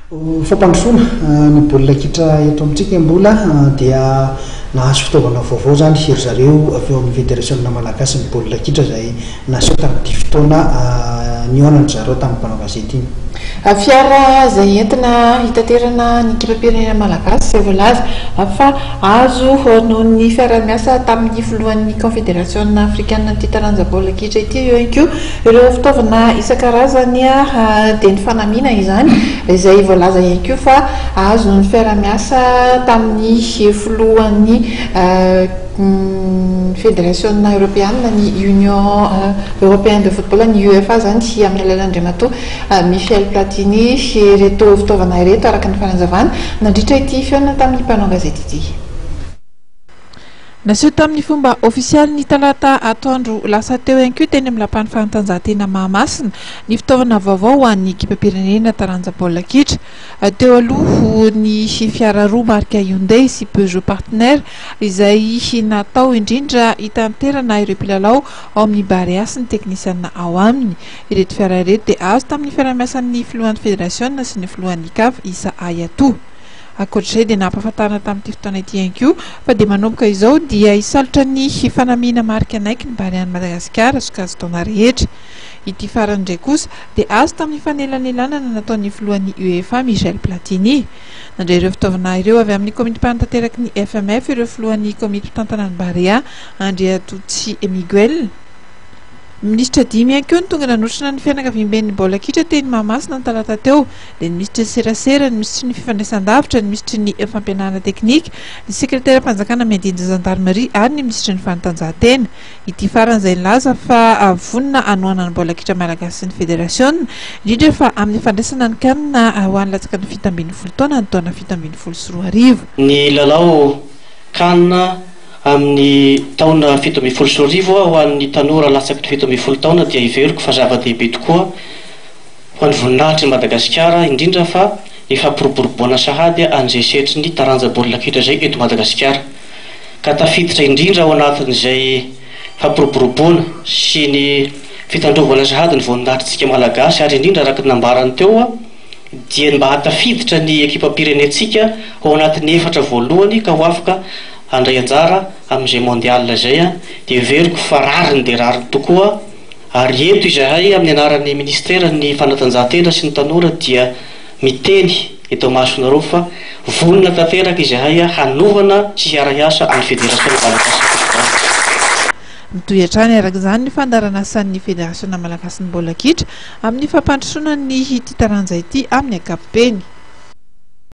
Ho fampandrosoana ny baolina kitra eto amintsika mbola dia nahazo fitaovana vaovao izany ry zareo avy eo amin'ny Federasiona malagasin'ny baolina kitra izay naseho tamin'ity fotoana nihaonan-dry zareo tamin'ny mpanao gazety iny. Fiara izay entina hitaterana ny ekipam-pirenena malagasy izay voalaza fa azo noho ny fiaraha-miasa tamin'ny filohan'ny kaonfederasiona afrikanina an'ity taranja baolina kitra ity. Eo ihany koa ireo fitaovana isan-karazany dia ny fanamiana izany izay voalaza ihany koa fa azo noho ny fiaraha-miasa tamin'ny filohan'ny Federasiona Eoropeanina, ny Union Européenne de Football, ny UEFA izany, amin'ny alalan'Andriamatoa Michel Platini ireto fitaovana ireto, araka ny fanazavana, nandritra ity fihaonana tamin'ny mpanao gazety ity. Naseho tamin'ny fomba ofisialy ny talata atoandro lasa teo ihany koa teny amin'ny Lapan'ny Fanatanjahantena Mahamasina ny fitaovana vaovao ho an'ny ekipam-pirenena taranja baolina kitra. Teo aloha ny fiara roa marika Hyundai sy Peugeot Partner izay natao indrindra hitanterana ireo mpilalao ao amin'ny Barea sy ny teknisiana ao aminy. Ireto fiara ireto dia azo tamin'ny fiaraha-miasan'ny filohan'ny federasiona sy ny filohan'ny Caf, Issa Hayatou. Ankoatra izay dia nampahafantarina tamin'ity fotoana ity ihany koa fa dia manomboka izao dia hisalotra ny fanamiana marika Nike ny Barean'i Madagasikara sokajin-taona rehetra. Ity farany indray kosa dia azo tamin'ny fanelanelanana nataon'ny filohan'ny UEFA, Michel Platini. Nandray ireo fitaovana ireo avy amin'ny komity mpanatanteraky ny FMF ireo filohan'ny komity mpitantana ny Barea, Andriatotsy Miguel, Minisitra dimy ihany koa no tonga nanotrona ny fianakaviamben'ny baolina kitra teny Mahamasina ny talata teo, dia ny minisitry ny serasera, ny minisitry ny fifandraisandavitra, ny minisitry ny fampianarana teknika, ny sekreteram-panjakana miadidy ny zandarimaria ary ny minisitry ny fanatanjahantena. Ity farany izay nilaza fa vonona hanohana ny baolina kitra malagasy sy ny federasiona, indrindra fa amin'ny fandraisana ny Can ho an'ny latsaky ny 17 taona ny taona 2017. Ny lalao Can Amin'ny taona 2017 ho an'ny tanora latsaky ny 17 taona dia heveriko fa zava-dehibe tokoa ho an'ny voninahitr'i Madagasikara indrindra fa ny fampiroboroboana sahady an'izay sehatry ny taranja baolina kitra izay eto Madagasikara ka tafiditra indrindra ao anatin'izay fampiroboroboana sy ny fitandrovana sahady ny voninahitr'tsika Malagasy ary indrindra araka ny nambarany teo dia ny mba hahatafiditra ny ekipam-pirenentsika ho ao anatin'ny efatra voalohany ka ho afaka handray anjara amin'izay mondial izay dia heveriko fa rariny dia rariny tokoa ary eto izahay amin'ny anaran'ny minisiteran'ny fanatanjahantena sy ny tanora dia miteny eto amasonareo fa vonona tanteraka izahay hanohana sy hiara-hiasa amin'ny federasiona malagasin'ny football. Mitohy hatrany araka izany ny fandaharanasan'ny Federasiona malagasin'ny baolina kitra amin'ny fampandrosoana ny ity taranja ity amin'ny ankapobeny.